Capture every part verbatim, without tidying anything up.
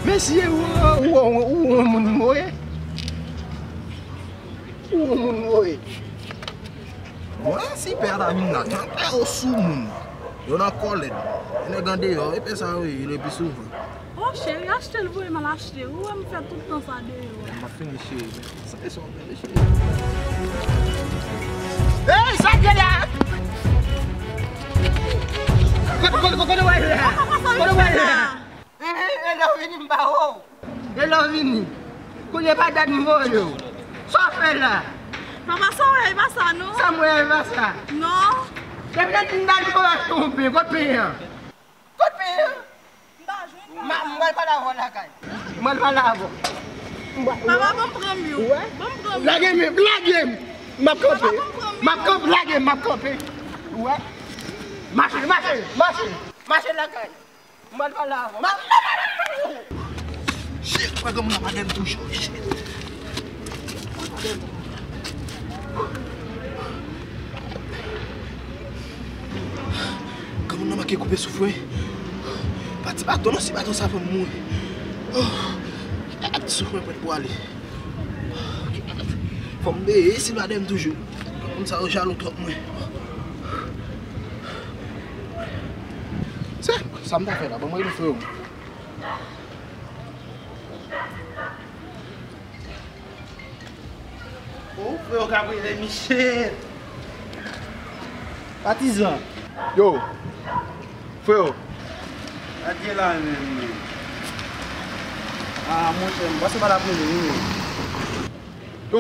Mesye, ou, ou, ou, ou, ou, moun mwen. Ou moun mwen. Mwen, si pè a ta vin la, jan pè yo sou moun. Yo nan kòlèt. Nèg andeyò, e pè sa yo ye, le pi souvan. Oh, cheri, achte l, voye m al achte. Ou wè m fè tout tan sa deyò. M ap fini, cheri. Sa e sa w fè, cheri. Hey, sa k gen la? Kote, kote, kote w ale la? Kote w ale la? Ehe, e lè w vini m ba w. E lè w vini. Kounye a pa dat m voye w. Sa w fè la? Papa, sa w wè, e pa sa, non. Sa m wè, e pa sa. Non. Depi lè m dat m voye w tonbe, kote pen an? Kote pen an? M pa jwenn papa. M pral pale avè w lakay. M pral pale avè w. Papa, ban m pran m yo. Ou wè? Ban m pran m yo. Lage men, lage m. M ap kanpe. Papa, ban m pran m yo. M ap kanpe, lage m, m ap kanpe. Ou wè? Mache, mache, mache. Mache lakay. M pral pale avè w. Shit, wè granmoun nan pa dèyè m toujou. Shit. Granmoun nan manke koupe souf mwen. Pa ti baton non, si baton sa fè m mouri. Oh, souf mwen prèt pou ale. Fò m veye si l pa dèyè m toujou. Granmoun sa yo jalou twòp mwen. Se sa m ta fè la, ban mwen rele frè yo. Oh, frè yo ka brele Michel. Patizan. Yo. Frè yo. Sa k gen la menm, men? Ah, monchè, m panse pa t ap rele, wi, men. Yo,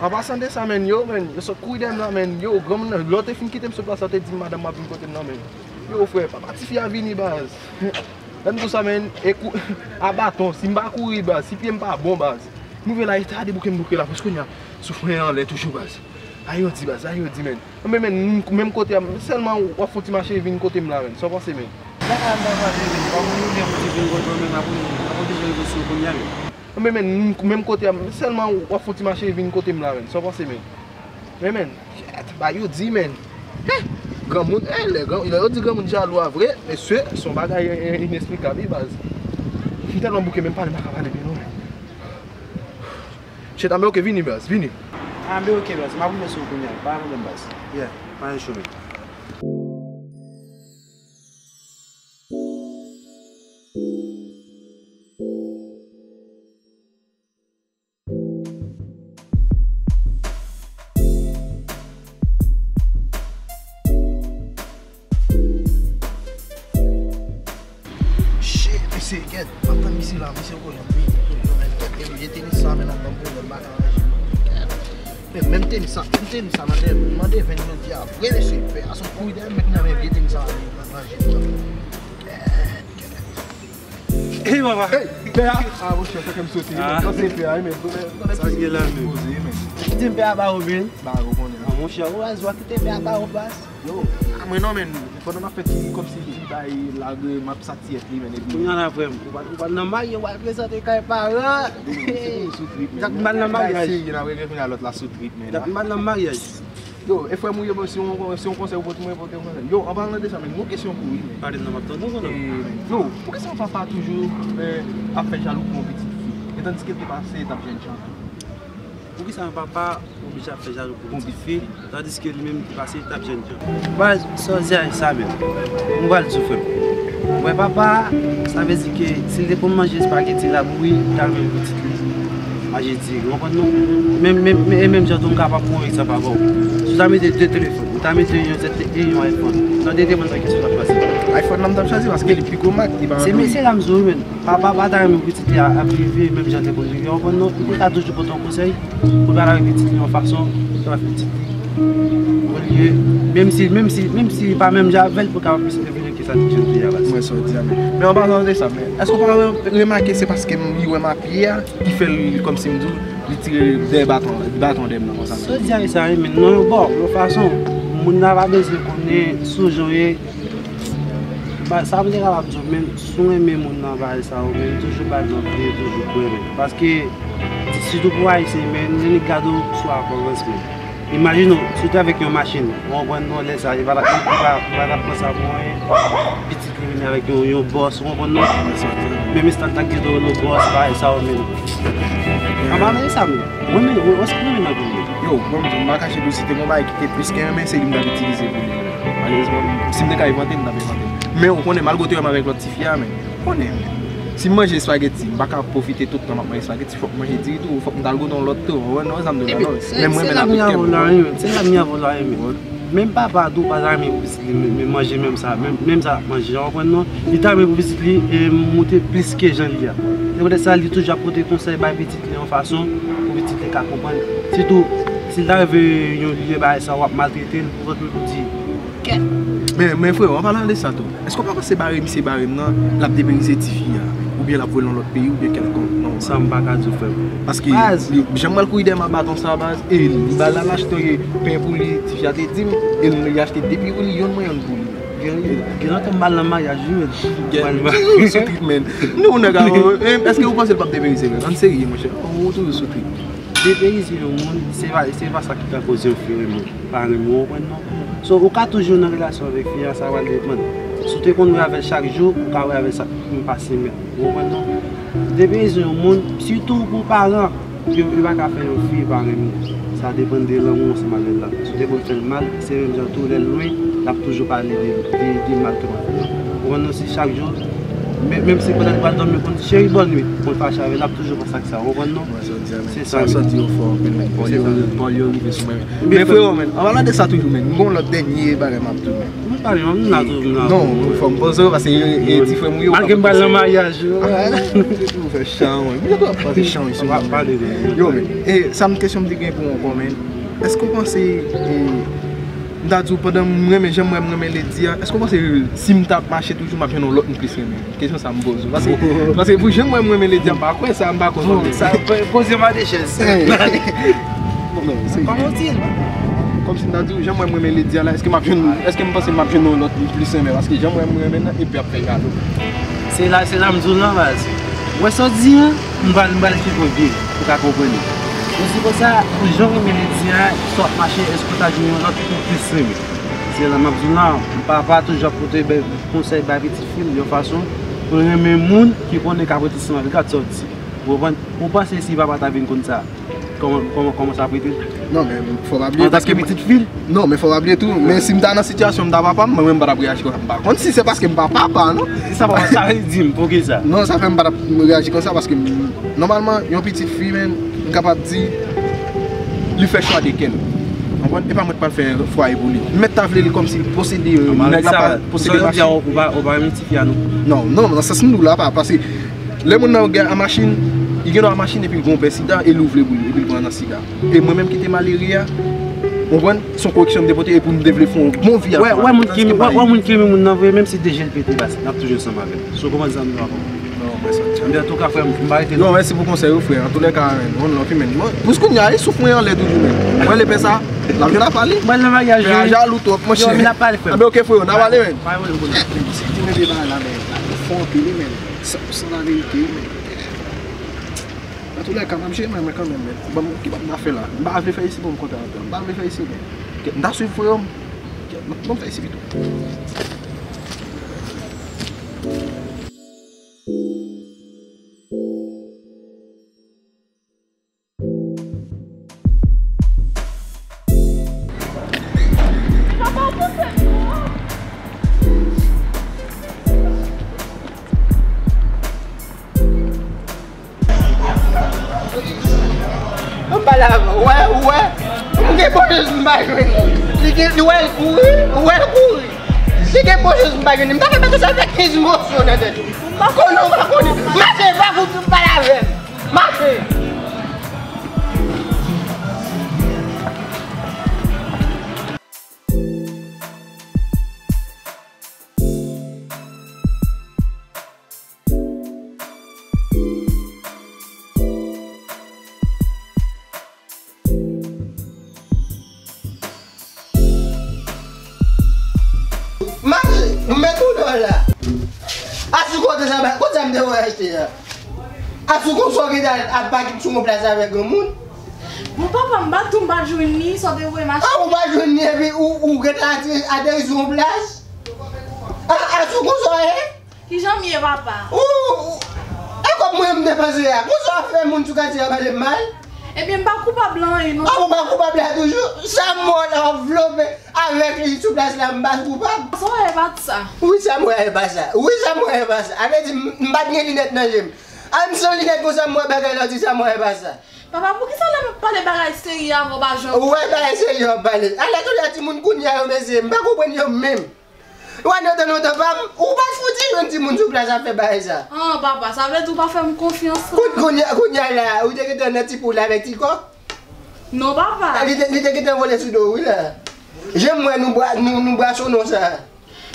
an pasan de sa, men, yo, men, yo sot kouri dèyè m la, men, yo, granmoun nan, lè w te fin kite m sou plas la, w te di m madanm m ap vin kote m nan, men. Yo, frè, papa tifi a vini, baz. Lè m di w sa, men, e kou, a baton, si m pa kouri, baz, si pye m pa bon, baz. M rive la, e ta debouke m bouke la, paske kounye a, souf mwen anlè toujou, baz. Ay, yo di, baz, ay, yo di, men. Men, men, menm kote a, sèlman w ap fon ti mache vin kote m la, men. Sa w panse, men? Lakay la m ta pral rele, pa konn yon lè pou ti vin kote w, men, n ap, n ap oblije rete sou kounye a, men. Men, men, menm kote a, sèlman w ap fon ti mache vin kote m la, men. Sa w panse, men? Men, men, shit, ba yo di, men. Heh! Granmoun, eh, lè gran, lè yo di granmoun jalou a vre, mesye, se yon bagay, eh, eh, inesplikab, wi, baz. M tèlman bouke, menm pale, m pa ka pale byen, non, men. Shit, anben, oke, vini, baz, vini. Anben, oke, baz, m ap rive sou ou kounye a, pa gen pwoblèm, baz. Yeah, pa gen cho, men. Shit, mesye, gèt, m ap tann misye la, misye konnen, wi, konnen, gèt, e vye tenis sa, men, ap ban m pwoblèm, m pa ka ranje, gèt. Men, menm tenis sa, menm tenis sa, mande, mande ven jodi a, vre, mesye, pè a sot kouri dèyè m, met nan men vye tenis sa, ranje, gèt. Hey, papa. Hey, pè a. Ah, monchè, sa fè m sote, wi, men. Sa se pè a, wi, men. Sa gen la, men. Poze, men. Kite m pè a ba ou, men. Ba ou konnen. Ah, monchè, ou wè, zwa kite pè a ba ou, baz. Yo, a mwen non, men. Pandan n ap fè ti, kòmsi ti bay lage, m ap sati èt li, men, epi kounye a la, frè m, ou pral, ou pral nan marye, ou pral prezante kay paran. Se pou nou sou trip, men. Dat m pral nan maryaj. Serye, n ap regle kounye a lòt la sou trip, men. Dat m pral nan maryaj. Yo, e frè m ou ye, bon, si yon, si yon konsèy ou pote mwen, pote yon konsèy. Yo, an palan de sa, men, yon kesyon pou ou, men. Pale non, m ap tande w, non. E, yo, poukisa yon papa toujou, eh, ap fè jalou pou yon pitit fi? E tandiske l te pase etap jènjan? Poukisa yon papa oblije ap fè jalou pou yon pitit fi, tandiske li menm te pase etap jènjan? Baz, sa w di a, e sa menm. M pral di w, frè m. Ou wè papa a, sa vle di ke si l te konn manje espageti labouyi, li t al manje pitit li. Manje diri, w konprann non? Menm, menm, e menm jan tou m kapab pran yon egzanp avè w. Si w ta mete de telefòn, ou ta mete yon zèt e yon iPhone, nan de demann sa, kisa w t ap chwazi? iPhone nan m t ap chwazi paske li pi gwo mak, li pa... Se, men se la m di w, men. Papa pa ta renmen pitit li a ap viv menm jan l te konn viv, w konprann non? Li ta toujou pote yon konsèy pou l pale avèk pitit li yon fason pou l fè pitit li. Olye, menm si, menm si, menm si li pa menm jan avè l, pou l kapab plis evoliye ke sa ti jèn fi a, baz. Mwen sa w di a, men. Men an palan de sa, men, èske w pa re-, remake se paske m, li wè m ap ye a, ki fè l, kòmsi m di w, li tire dèyè baton, baton dèyè m nan konsa. Sa w di a, e sa, wi, men nan yon bò, yon fason, moun nan pa bezwen konnen sou jan w ye. Ba, sa m te kapab di w, men, si w renmen moun nan, bagay sa yo, men, toujou ba l nan pye, toujou kwè, men. Paske, sitou pou Ayisyen, men, nèg gade w sou aparans, men. Imajine w, si w te avèk yon machin, ou konprann non, lè sa, li pa t ap, li pa, li pa t ap pran sa pou anyen. Pitit li vini avèk yon, yon bòs, ou konprann non? Menm estat la gen dlo bòs, bagay sa yo menm. Anba men sa menm. Mwen menm, mwen, mwen, mwen nan pou mwen. Yo, mwen menm, m pa kache pou si te gon bagay ki te plis ke renmen, se li m t ap itilize pou li. Malerezman, si m te ka envante, m t ap envante. Men ou konnen, m al goute yo avèk lòt tifi a, men ou konnen, men. Si m manje espageti, m pa ka pwofite tout tan m ap manje espageti, fòk m manje diri tou, fòk m t al goute yon lòt tou, ou konprann non, sa m di w la, non. Men mwen menm avèk kè m. Se la m ya vòlò a, men. Menm papa a tou pa ta renmen pou pitit li men, men manje menm sa, menm, menm sa l ap manje a, ou konprann non? Li ta renmen pou pitit li, e, moute plis ke jan li ye a. Se poutèt sa, li toujou ap pote konsèy bay pitit li yon fason pou pitit li ka konprann. Sitou, si l ta rive yon lye bagay sa, w ap maltrete l, pou vant li pou di, kèt. Men, men frewo, an palan de sa tou, èske w pa panse bare misye bare m nan, l ap depeyize tifi a, oubyen l ap voye l nan lòt peyi, oubyen kèlkonk, non? Sa m pa ka di w, frè m. Paske li, jan m pral kouri dèyè m ak baton sa, baz, e li ba l al achte pen pou li, tifi a te di m, e li achte de pi pou li, yonn mwen, yonn pou li. Gen, gen lontan m pa al nan maryaj, wi, men. Gen, sou trik, men. Nou, nèg a, e, èske ou panse l p ap depeyize, men? Ann serye, monchè. Ou toujou sou trik. Depeyize yon moun, se pa, se pa sa ki ka koze yon fi renmen w, pa renmen w, ou konprann non? So, ou ka toujou nan relasyon avèk fi a, sa pral depann. Si w te konn wè avè l chak jou, ou ka wè avè l sa, menm pa semèn, ou konprann non? Depeyize yon moun, sitou pou paran, yo, yo pa ka fè yon fi pa renmen w. Sa depann de lanmou ansanm avè l la. Si w te konn fè l mal, se menm jan tou, lè l lwen, l ap toujou pale de, de, de mal ke w ap fè l. Ou konprann non, si chak jou, men, menm si pandan l pral dòmi, ou konn di, cheri, bòn nwit, ou konn fache avè l, l ap toujou panse ak sa, ou konprann non? Mwen, sa w di a, men. Se sa, sa, men. Sa w di yo fò anpil, men. Pawòl yo, pawòl yo rive sou mwen. Men freo, men, an palan de sa toujou, men, m gon lòt dènye bagay m ap di w, men. M pale, m la toujou, m la toujou. Non, fò m poze w, paske e, e, ti frè m wi, ou pa poze. Malgre m pral nan maryaj, wi. Ou fè chan, wi. Ou ap pase chan, wi, sou mwen. Yo, men, e, sa m kesyon m te gen pou w ankò, men. Èske w panse, e, m ta di w, pandan m renmen, jan m wè m renmen Lady a, èske w panse si m t ap mache toujou, m ap jwenn yon lòt m plis renmen? Kesyon sa m poze w. Paske, paske pou jan m wè m renmen Lady a, m pa kwè sa, m pa kwè sa. Bon, sa, poze m a de chèz. Non, se kòman w di l? Kòmsi m ta di w, jan m wè m renmen Lady a la, èske m ap jwenn, èske m panse m ap jwenn yon lòt m plis renmen? Paske jan m wè m renmen nan, epi ap fè kado. Se la, se la m di w nan, baz. Ou wè sa w di an? M pral, m pral esplike w byen pou w ka konprann li. Ou di konsa, pou jan w renmen Lady a, si w ap mache, èske w ta jwenn yon lòt pou w plis renmen? Se la m ap di w la, papa toujou ap pote bay konsèy bay pitit fi l yon fason pou l renmen moun ki konnen k ap rete ansanm avè l. Gad sa w di. Ou konprann? Ou panse si papa ta vin konn sa, kòman, kòman, kòman sa ap rete? Non, men fò pa bliye. Antanke pitit fi l? Non, men fò pa bliye tou, men si m ta nan sitiyasyon m ta papa m, mwen menm m pa t ap reyaji konsa. M pa konn si se paske m pa papa, non. Sa pa, sa vle di m, poukisa? Non, sa fè m pa t ap reyaji konsa, paske m, nòmalman, yon pitit fi, men, m kapab di, li fè chwa de kè l. Ou konprann? E pa mwen k pral fè fwaye pou li. M mèt ta vle li kòmsi l posede, euh, nèg la pa posede machin. Ou pa, ou pa renmen tifi a, non? Non, non, nan sans m di w la, pa, paske lè moun nan gen machin, li gen dwa machin epi l gen yon pè sida e li ouvle pou li, epi l pran nan sida. E mwen menm ki te malere a, ou konprann, se yon koreksyon m te pote e pou m te vle fè yon bon vi avè l. Wè, wè moun ki, wè, wè moun ki renmen moun nan vre, menm si de je l pete, baz, n ap toujou ansanm avè l. Si w konprann sa m di w a? Non, mwen santi. Anben, antouka, frè m, m pa rete non. Yo, mèsi pou konsèy ou, frè. An tou lè ka, men, one love, men. Bon, jis kounye a, e souf mwen anlè toujou, men. Wè lepè sa, l ap jwenn apa li. Mwen nan maryaj, men a jalou twòp, monchè. Yo, men n ap pale, frè m. Anben, oke, frè, n ap pale, men. Pa yon moun. Si ti nèg bagay la, men, fò anpil, men. San, san laverite, men. Nan tou lè ka, m ap jere mwen kanmenm, men. Ban m, ki bòt m ap fè la? M pa vle fè isi pou m kontan anpil. M pa vle fè isi, men. M ta swiv frè m. Ban m fè isi pito. Anba la, ou wè, ou wè. M gen bon chans m pa jwenn li. Li gen, li wè l kouri, ou wè l kouri. Li gen bon chans m pa jwenn li. M ta fè bagay sa fè kenz moso nan tèt ou. M pa konnen, ou pa konnen. Mache, pa fout ou pale avè m. Mache. Mache, m met ou dò la. Asou kote sa, kote sa m te wè achte a. Asou konsa w gen dal ap bagay sou yon plas avèk yon moun. Bon, papa, m pa t di w m pa t jwenn li, sa w te voye m achte. Ah, ou pa t jwenn li, epi ou, ou gentan ateri, ateri sou yon plas? Ah, ah, sou konsa w ye? Kijan m ye, papa? Ou, ou, e kòb mwen m depanse a. Konsa w ap fè moun sou katye a pale m mal? Ebyen, m pa koupab lan anyen, non. Ah, ou pa koupab la toujou? Sa m wè w la w ap vlope avèk li sou plas la, m pa t koupab? Sa w wè e pa t sa. Wi, sa m wè e pa sa. Wi, sa m wè e pa sa. A vle di, m, m pa t gen linèt nan je m. A, m san linèt konsa, m wè bagay la, w di sa m wè e pa sa. Papa, poukisa lè m ap pale bagay serye avè w, w pa janm... Ou wè bagay serye w ap pale. Alèkile a timoun kounye a yo, mesye, m pa konprann yo menm. Ou wè nan tan lontan, pa m, ou pa t fouti jwenn timoun sou plas ap fè bagay sa. An, papa, sa vle di w pa fè m konfyans. Koun-, kounye, kounye a la, ou te gentan nan ti poul avèk ti kòk? Non, papa. A, li te, li te gentan vole sou do w, wi, la. Jan m wè nou bra-, nou, nou bwasonnon sa.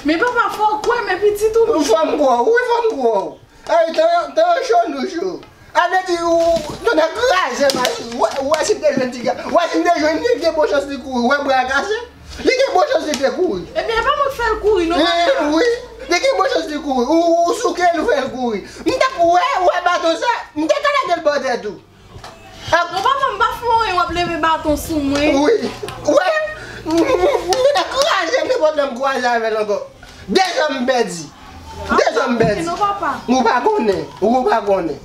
Men papa, fò w kwè m, epi pitit ou. Fò m kwè w, wi, fò m kwè w. Ay, tan, tan cho nou cho. A vle di ou, nou nan kraze m asou. Ou wè, ou wè si m te jwenn ti ga-, ou wè si m te jwenn li, li gen bon chans li kouri. Ou wè bra kase? Li gen bon chans li te kouri. Ebyen, e pa mwen k fè l kouri, non, papa. Wi, li gen bon chans li kouri. Ou, ou souke l, ou fè l kouri. M t ap wè, ou wè baton sa, m te ka lage l bò tèt ou. Bon, papa, m pa fè w anyen, w ap leve baton sou mwen. Wi. Ou wè, m, m, m, m te kraze nenpòt lè m kwaze avè l ankò. De zòm m pèdi. De zòm m pèdi. Non, papa. Ou pa konnen. Ou pa konnen.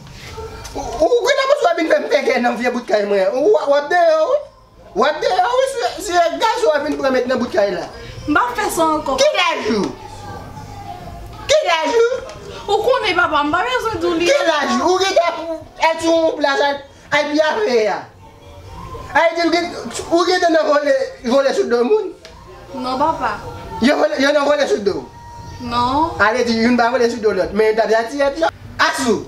Ou, ou gentan panse w ap vin fè m fè kè nan vye bout kay mwen an. Ou, w ap deyò, wi. W ap deyò, wi, si, si e gaz w ap vin pran met nan bout kay la. M pa fè sa ankò. Ki laj ou? Ki laj ou? Ou konnen, papa, m pa bezwen di w li. Ki laj ou? Ou gentan al sou yon plas al, al pyafe a. Ay di, ou gen, ou gentan nan vole, vole sou do moun? Non, papa. Yo vole, yo nan vole sou do w? Non. Ale di, youn pa vole sou do lòt, men youn t ap atire pye. Asou.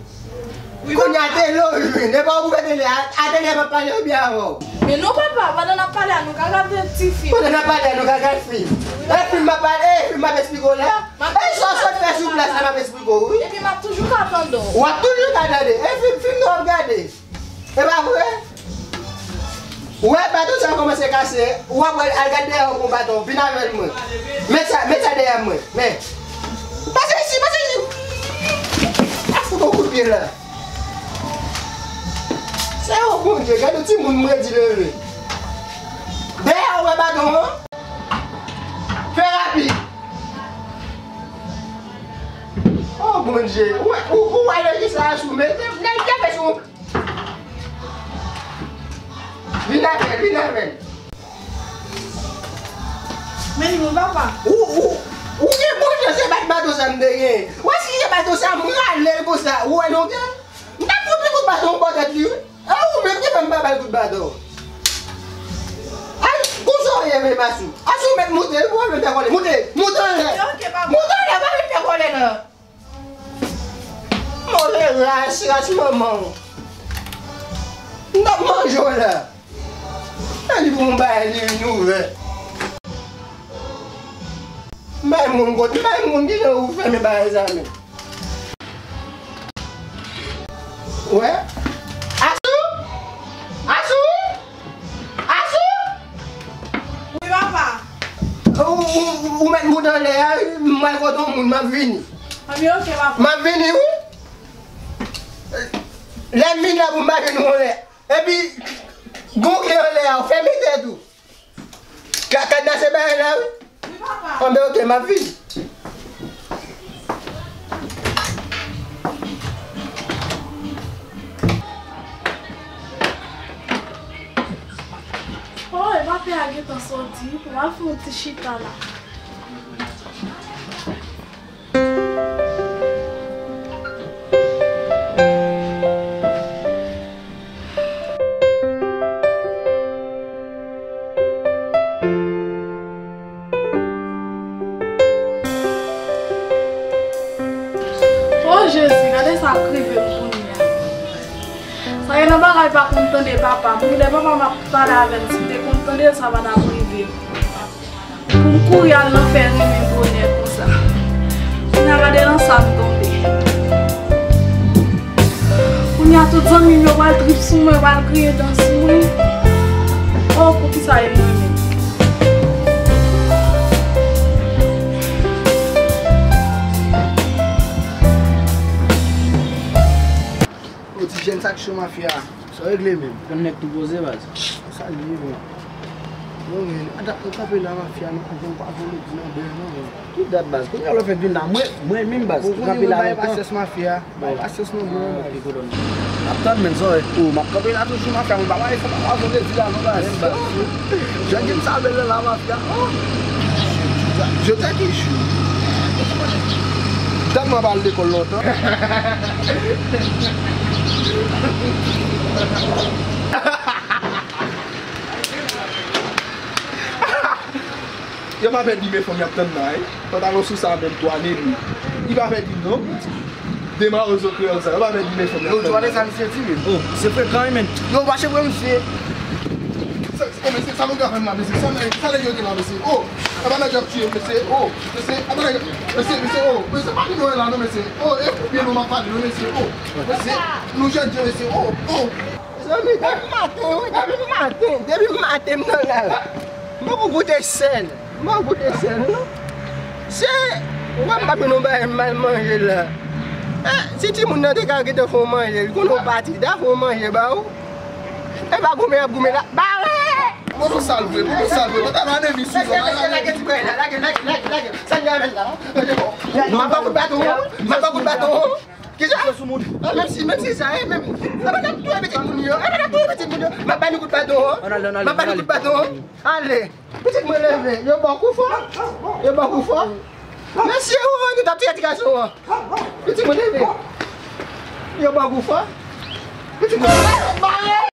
Wi, papa. Kounye a tele w jwenn. E pa ou pou fè tele a, a tele a p ap pale oubyen avè w? Men non, papa, pandan n ap pale a, nou ka gade ti fim. Pandan n ap pale a, nou ka gade fim. E fim m ap pale, e fim m ap esplike w la. E sa w sot fè sou plas la, m ap esplike w, wi. Epi m ap toujou ka tande w. W ap toujou ka tande. E fim, fim nou ap gade. E pa vre? Ou wè baton sa kòmanse kase, ou ap wè l al gade dèyè w pou baton, vin avè l mwen. Met sa, met sa dèyè mwen. Men. Pase isi, pase isi. A fout yon kout pye la. Se yon Bondye, gade yon timoun m redi leve. Dèyè w wè baton an? Fè rapid. Oh, Bondye, ou, ou, ou wè lè ki sa a sou men, lè l fè sou. Vin avè l, vin avè l. Men li bon, papa. Ou, ou, ou gen bon chans se pa t baton sa m te gen. Ou wè si se baton sa m rale l konsa, ou wè non gen. M t ap fout li kout baton bò tèt li, wi. E ou menm ki fè m pa ba l kout baton. Ay, konsa w ye menm Asou. Asou mèt moute, wi, pou w vin fè kòlè. Moute, moute anlè. Ok, papa. Moute anlè, pa vin fè kòlè nan. Move ras, ras manman w. M t ap manje w la. E li pou m bay li vin ouvè. M bay moun kot, m bay moun ki jan ou fèmen bagay sa menm. Wè? Asou? Asou? Asou? Wi, papa. Ou, ou, ou mèt moute anlè a, m al kote yon moun, m ap vini. Anben, ok, papa. M ap vini, wi. Lè m vin la pou m pa jwenn ou anlè. Epi, gon kle anlè a, ou fèmen tèt ou. Ka, kadnase bagay la, wi. Wi, papa. Anben, ok, m ap vini. Oh, e papa a gentan soti. M al fè yon ti chita la. O Jezi, gade sa k rive m kounye a. Sa gen nan bagay pa konn tande papa m. Wi, lè papa m ap pale avè m, si m te konn tande l, sa pa t ap rive m. Pou m kouri al nan fè renmen bonè konsa. Kounye a gade nan sa m tonbe. Kounye a tout zanmi m yo pral trip sou mwen, yo pral griyen dan sou mwen. Oh, poukisa e mwen menm? O ti jèn sa k cho mafya. Regle menm. Konn nèg tou poze baz. Sa li ye, men. Non, men, a dat nou kanpe la, mafya, nou konprann pa fon de di nan bèl, non, men. Ki dat, baz? Kounye a lè w fèk vin la, mwen, mwen menm, baz, m kanpe la lontan. Bay pasyans, mafya. Bay pasyans, non, bro. Ah, ok, kolòn. M ap tann, men, zòrèy. Oh, m ap kanpe la toujou, mafya, men pa bay fon, pa fon de di la, non, baz. Jan gen m sa bèl la, mafya. Oh. Jodi a ki jou? Dat mwen pa al lekòl lontan. Yo pa fè di men fanm y ap tann la, wi. Pantalon sou sa menm, twa neni. Li pa fè di non. De mawozo kreyòl sa, yo pa fè di men fanm y ap tann la. Yo, twa neni sa misye di, men. Oh, se frekan, wi, men. Yo, mache pou misye. Sa, sa, mesye, sa nou ka fè m la, mesye? Sa, sa nèg yo gen la, mesye? Oh, apa nèg yo ap tiye, mesye? Oh, mesye, apa nèg yo, mesye, mesye, oh, mesye, pa di nou la, non, mesye. Oh, e pou byen nou m ap pale, non, mesye. Oh, mesye, nou jèn jan, mesye. Oh, oh. Zanmi, depi maten, wi, depi maten, depi maten m nan la. M poko goute sèl. M poko goute sèl, non. Se, ou wè m pa jwenn yon bagay m al manje la. Eh, si timoun nan te ka gentan fè w manje, li konnen w pati, ta fè w manje ba ou. E pa goumen y ap goumen la. Bare! Bon, nou sal vre, bon, nou sal vre. Mwen ta nan anemi sou zòn la. Lage, lage, lage ti bagay la, lage, lage, lage, lage. Sa n gen avè l la? M ap ba kout baton, m ap ba kout baton. Kisa? Ah, menm si, menm si sa, eh, menm. Apa n ap touye pitit moun yo? Apa n ap touye pitit moun yo? M ap ba nou kout baton, an. M ap ba nou kout baton, an. Ale. Pitit mwen leve. Yo ba w kou fò. Yo ba w kou fò. Mesye, ou, nou t ap tire ti gason, an. Pitit mwen leve. Yo ba w kou fò. Pitit mwen leve.